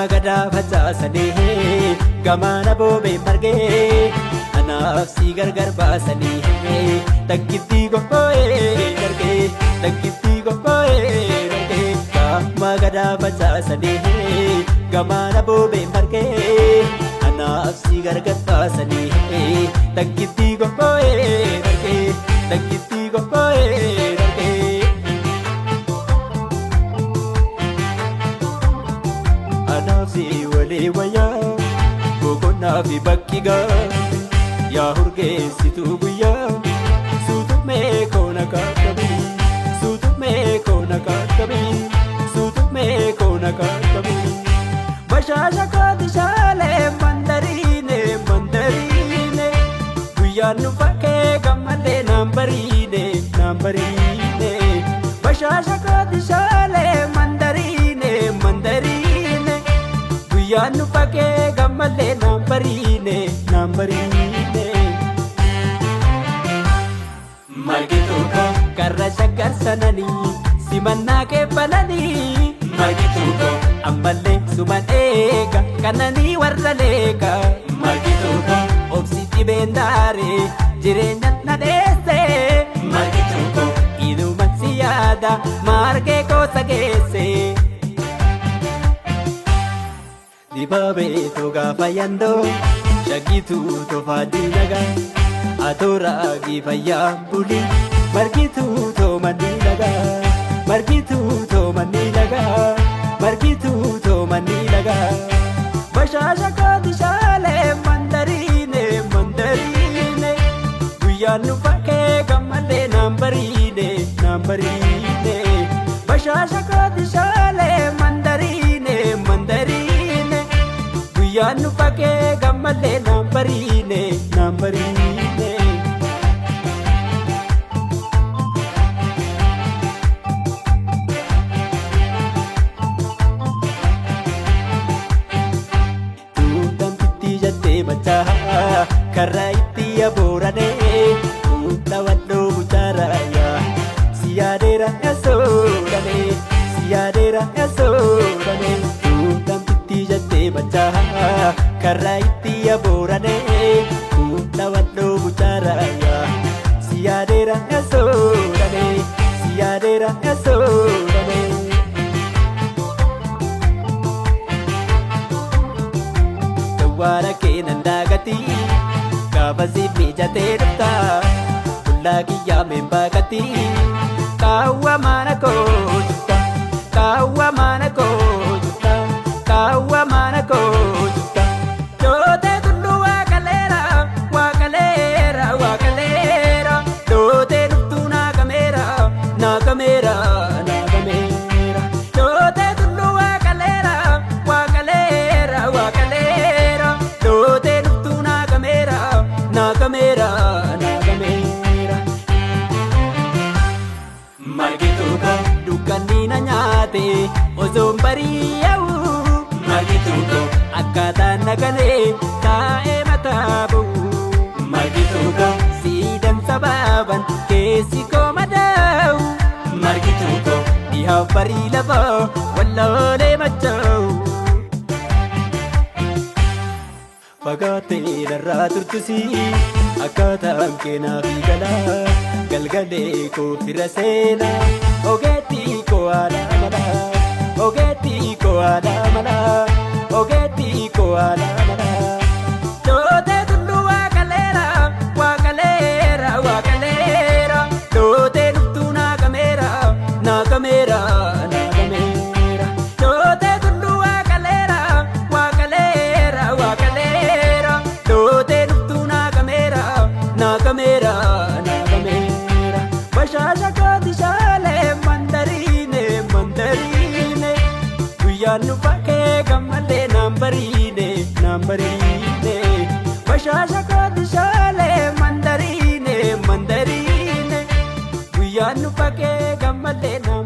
Gamaa gadaa facaasanii gamaana boobee margee anaaf si gargar baasanii takkittii qophoo'ee dargee takkittii qophoo'ee dargee gamaa gadaa facaasanii gamaana boobee margee anaaf si gargar baasanii takkittii qophoo'ee dargee takkittii qophoo'ee dargee. Anaaf si walii wayyaa boqonnaa fi bakki gaa yaa urgeessituu guyyaa suutumee koona qaqqabii suutumee koona qaqqabii suutumee koona qaqqabii. Bashaasha kooti shaalee mandariine mandariine guyyaan nu bakkee gammadee naan bariine naan bariine. Bashaasha kooti shaalee mandariine mandariine guyyaan nu bakkee gammadee naan bariine naan bariine. Margituu koo karra shaggar sananii simannaa kee bananii margituu koo ammallee suman eega kananii warra leeka margituu koo obsi dhibeen daaree jireenya na dheesse margituu koo iduma si yaada maargee koo sageesse. Dibaabee gaafa yandoo shaggituu tofaa diinagaa atoora fayyaa buli margituu too manni lagaa margituu too manni lagaa margituu too manni lagaa. Bashaasha kooti shaalee mandariine mandariine guyyaan nu bakkee gammadee naan bariine naan bariine. Bashaasha kooti shaalee mandariine mandariine guyyaan nu bakkee gammadee naan bariine naan bariine. Tuutaan jettee machaa karra itti abooranee fuula walloo muchaarayaa si yaadeera yaasoodhanee si yaadeera yaasoodhanee. Tuutaan jettee machaa karra itti abooranee fuula walloo muchaarayaa si yaadeera yaasoodhanee si yaadeera yaasoodhanee. Dawwaara kee nan daagatii gaafa siif mijatee dhufta fuula kiyyaa meen baaqatii kaawwa mana koo jutta kaawwa mana koo jutta kaawwa mana koo jutta. Dootee tulluu waaqaleera waaqaleera waaqaleera dootee dhuftuu naagameera naagameera naagameera dootee tulluu waaqaleera waaqaleera waaqaleera dootee dhuftuu naagameera naagameera naagameera. Margituu koo dukkanni na nyaate osoon bari'awu margituu koo akkaataan na galee taa'ee mataa bu'u margituu koo siidan sabaaban keessi koo madaa'u margituu koo dhihaaf barii lafaa walloolee machaa'u. Fagaattee narraa turtusi akkaataan keenaa fi galaa galgalee koo fira seenaa ogeettii koo haadha malaa ogeettii koo haadha malaa ogeettii koo haadha malaa. Dootee tulluu waaqaleera waaqaleera waaqaleera dootee dhuftuu naagameera naagameera naagameera dootee tulluu waaqaleera waaqaleera waaqaleera dootee dhuftuu naagameera naagameera naagameera. Bashaasha kooti shaalee mandariine mandariine guyyaan nu bakkee gammadee naan bariine naan bariine. Bashaasha kooti shaalee mandariine mandariine guyyaan nu bakkee gammadee naan